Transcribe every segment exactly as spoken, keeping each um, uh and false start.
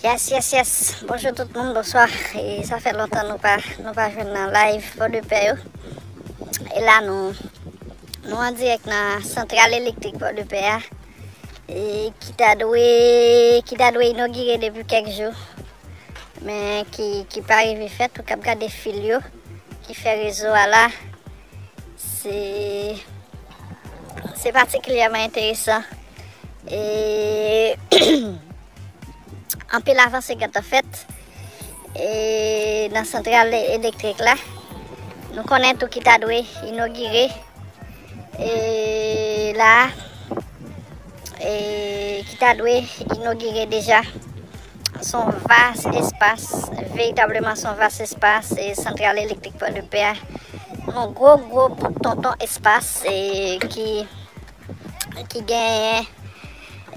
Yes, yes, yes. Bonjou tout moun, bonswa. E sa fè lontan nou pa nou pa jwenn nan live Pòdepè yo. E la nou nou an dirèk nan santral elektrik Pòdepè a. E ki ta dwe ki ta dwe inogire depi kèk jou. Men ki ki pa rive fèt, ou k ap gade fil yo ki fè rezo a la. Se se patikilyèman enteresan. E anpil avanse gentan fèt e nan santral elektrik la. Nou konnen tou ki ta dwe inogire e la e ki ta dwe inogire deja. Se yon vas espas, veritableman se yon vas espas e santral elektrik Pòdepè a. Yon gwo gwo bout tonton espas e ki ki genyen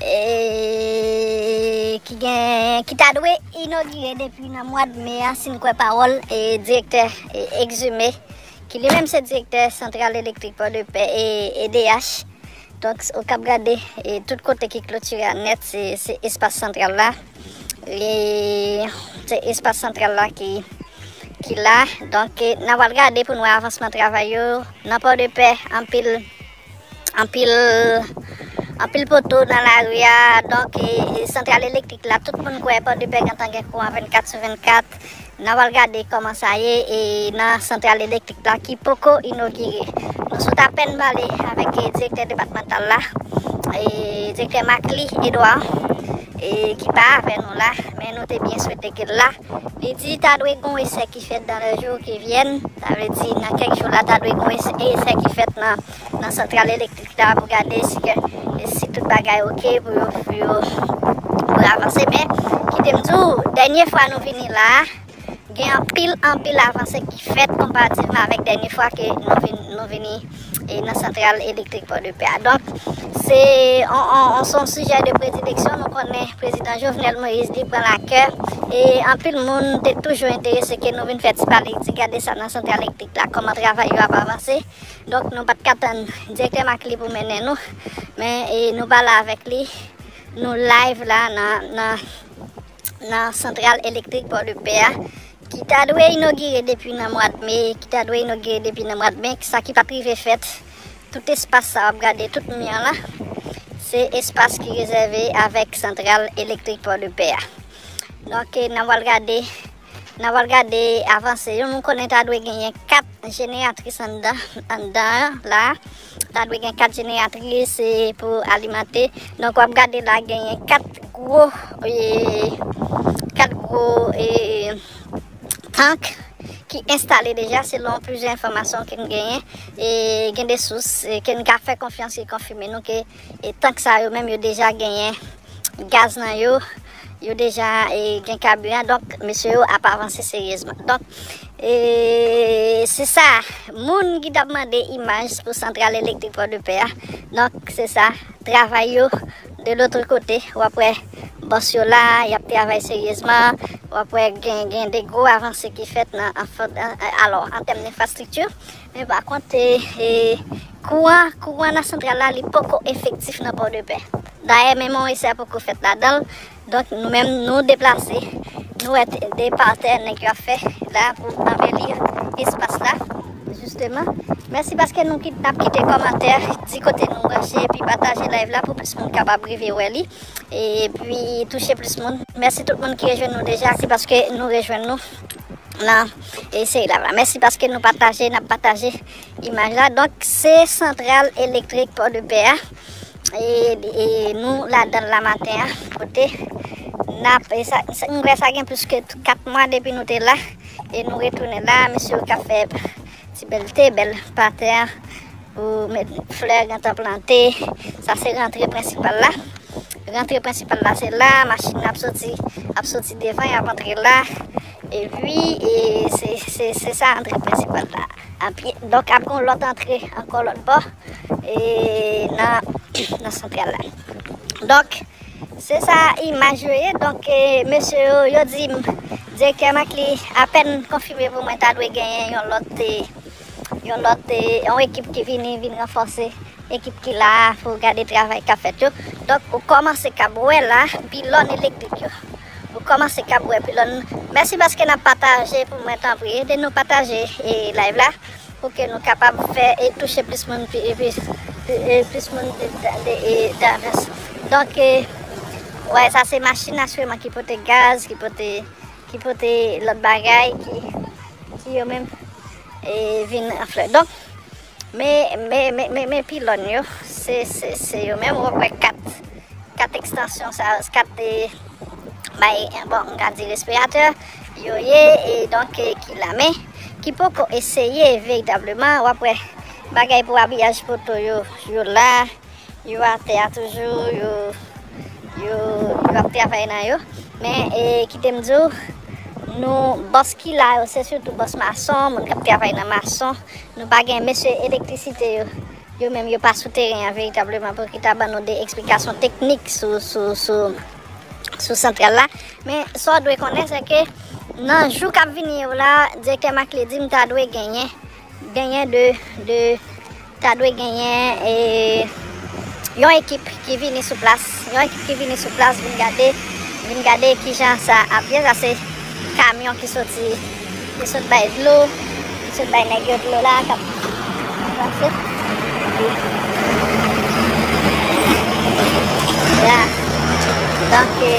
e ki genyen ki ta dwe inogire depi nan mwa de me a, si n kwè pawòl e direktè e Exumé, ki li menm se direktè santral elektrik Pòdepè e E D H. Donk ou k ap gade e tout kote ki klotire a nèt, se se espas santral la. E se espas santral la ki ki la. Donk e n a pral gade pou n wè avansman travay yo nan Pòdepè. Anpil anpil anpil poto nan lari a. Donk e, e santral elektrik la, tout moun kwè Pòdepè gentan gen kouran vennkat sou vennkat. N a pral gade kòman sa ye e nan santral elektrik la ki poko inogire. Nou sot apèn pale avèk e direktè depatmantal la, e direktè Macly Edouard, e ki pa avè nou la, men nou te byen swete ke l la. Li di ta dwe gen yon esè ki fèt dans les jours qui viennent. Sa vle di nan kèk jou la ta dwe gen yon esè, esè ki fèt nan nan santral elektrik la pou gade si ke si tout bagay oke pou yo pou yo pou yo avanse. Men kite m di w, dènye fwa nou vini la a, gen anpil anpil avanse ki fèt konparativman avèk dènye fwa ke nou vin nou vini e nan santral elektrik Pòdepè a. Donk se on on on se yon sijè de predileksyon. Nou konnen prezidan Jovenel Moïse li pran l a kè e anpil moun te toujou enterese ke nou vin fè ti pale, ti gade sa nan santral elektrik la, kòman travay yo ap avanse. Donk nou pa t ka tann direktè Macly pou mennen nou, men e nou pale avèk li. Nou live la nan nan nan santral elektrik Pòdepè a ki ta dwe inogire depi nan mwa de me, ki ta dwe inogire depi nan mwa de me, sa ki pa t rive fèt. Tout espas sa w ap gade, tout mi an la, se espas ki rezève avèk santral elektrik Pòdepè a. Donk e n a pral gade n a pral gade avanse yo. Nou konnen ta dwe genyen kat jeneratris anndan anndan an la. Ta dwe gen kat jeneratris e pou alimante. Donk w ap gade la genyen kat gwo e kat gwo e tank ki enstale deja selon plizyè enfòmasyon ke n genyen. E gen de sous e ke n ka fè konfyans ki konfime nou ke e tank sa yo menm yo deja genyen gaz nan yo. Yo deja e gen kabiran, donk mesye yo ap avanse seryezman. Donk e se sa, moun ki t ap mande imaj pou santral elektrik Pòdepè a. Donk se sa, travay yo de lotre kote, w ap wè bòs yo la, y ap travay seryezman. W ap wè gen gen de gwo avanse ki fèt nan an fòt alò an tèm de enfrastrikti. Men pa kont e e kouran kouran nan santral la li poko efektif nan Pòdepè. Dayè menm yon esè poko fèt ladan l. Donk nou menm nou deplase. Nou wè de patè nèg yo ap fè la pou anbeli espas la. Jisteman, mèsi paske nou kit n ap kite kòmantè, di kote nou branche epi pataje live la pou plis moun kapab rive wè li epi touche plis moun. Mèsi tout moun ki rejwenn nou deja, se paske nou rejwenn nou nan e seri la. Mèsi paske nou pataje, n ap pataje imaj la. Donk se santral elektrik Pòdepè a. E, e nou ladan l la maten an, kote n ap e sa, sa, m kwè sa gen plis ke kat mwa depi nou te la. E nou retounen la, mesye yo k ap fè ti bèlte, bèl patè an, pou met flè gentan plante. Sa se rantre prensipal la. Rantre prensipal la se la, machin ap soti, ap soti devan, y ap antre la. Epi e se se se sa antre prensipal la. Donk ap gen lòt antre ankò lòt bò e nan nan santral la. Donk se sa imaj yo ye. Donk e mesye yo yo di m, direktè Macly apèn konfime pou mwen ta dwe genyen yon lòt e yon lòt e yon ekip ki vini vin ranfòse ekip ki la a pou gade travay k ap fèt yo. Donk ou kòmanse kab wè la pilòn elektrik yo. Nou kòmanse k ap wè pilòn. Mèsi paske n ap pataje pou mwen, tanpri. Ede nou pataje e live la pou ke nou kapab fè e touche plis moun, pi- e plis, e plis moun de, de, e davans. Donk, e, wè, sa se machin aswireman ki pote gaz, ki pote, ki pote lòt bagay, ki, ki yo menm e vin an flè. Donk, men, men, men, men, men pilòn yo, se, se, se yo menm, w ap wè kat, kat ekstansyon sa, kat e, bay, bon, m ka di respiratè, yo ye, e donk, e ki la, men ki poko eseye veritableman, w ap wè bagay pou abiyaj poto yo, yo la, yo atè a toujou, yo, yo, yo ap travay nan yo. Men, e, kite m di w, nou, bòs ki la yo, se sitou bòs mason, moun k ap travay nan mason. Nou pa gen mesye elektrisite yo. Yo menm, yo pa sou teren an veritableman pou ki ta ban nou de eksplikasyon teknik sou, sou, sou, sou santral la. Men, sa w dwe konnen, se ke nan jou k ap vini yo la, direktè Maclé di m ta dwe genyen, genyen de, de, ta dwe genyen, e, yon ekip ki vini sou plas, yon ekip ki vini sou plas vin gade, vin gade kijan sa ap ye. Sa se kamyon ki soti, ki sot bay dlo, ki sot bay nèg yo dlo la, k ap ranse. La. Donk, e,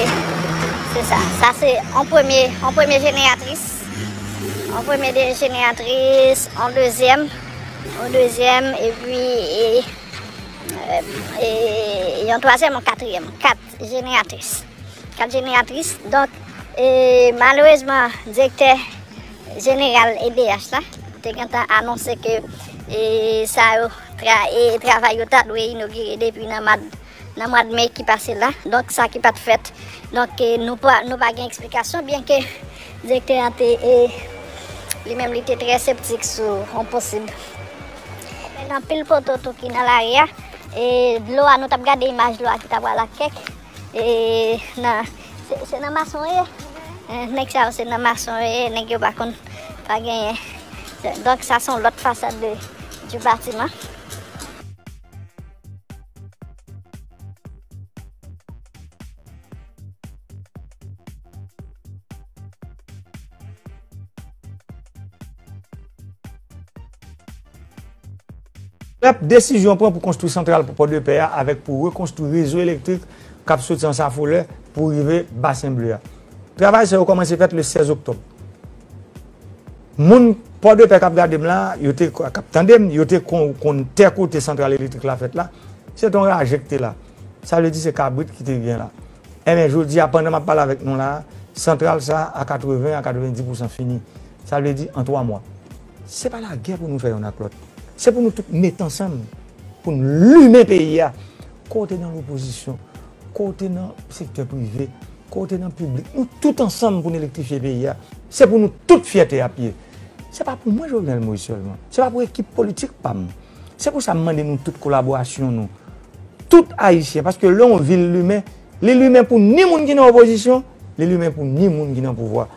se sa. Sa se yon premye, yon premye jeneratris. Yon premye de jeneratris, yon dezyèm, yon dezyèm, epi, e, e, e, yon twazyèm, yon katriyèm. Kat jeneratris. Kat jeneratris. Donk, e, malerezman, direktè jeneral E D H la te gentan anonse ke, e, sa yo, tra, e, travay yo ta dwe inogire depi nan mad, nan mwa de me ki pase la. Donk, sa ki pa t fèt. Donk, e, nou pa, nou pa gen eksplikasyon, byenke direktè an te, e, li menm, li te trè septik sou yon posib. Gen anpil poto tou ki nan lari a. E dlo a, nou t ap gade imaj dlo a ki ta pral ak kèk. E nan, se, se nan mason yo ye. E, nèg sa yo se nan mason yo ye, nèg yo pa konn, pa genyen. Donk, sa se yon lòt fasad de, du bâtiment. Pèp, desizyon pran pou konstwi santral pou Pòdepè a avèk pou rekonstwi rezo elektrik k ap soti Ansafolè pou rive Basen Ble a. Travay sa yo kòmanse fèt le sèz oktòb. Moun Pòdepè k ap gade m la, yo te, k ap tande m, yo te kon, konn tè kote santral elektrik la fèt la. Se t on raje k te la. Sa vle di se kabrit ki te gen la. Enben, jodi a, pandan m ap pale avèk nou la a, santral sa a, a katreven a katrevendi pousan fini. Sa vle di, an twa mwa. Se pa lagè pou nou fè yonn ak lòt. Se pou nou tout met ansanm, pou n limen peyi a. Kote nan lopozisyon, kote nan sektè prive, kote nan piblik, nou tout ansanm pou n elektrifye peyi a. Se pou nou tout fyète ap ye. Se pa pou mwen, Jovenel Moïse, sèlman. Se pa pou ekip politik pa m. Se pou sa m mande nou tout kolaborasyon nou. Tout Ayisyen, paske lè yon vil limen, li limen pou ni moun ki nan opozisyon, li limen pou ni moun ki nan pouvwa.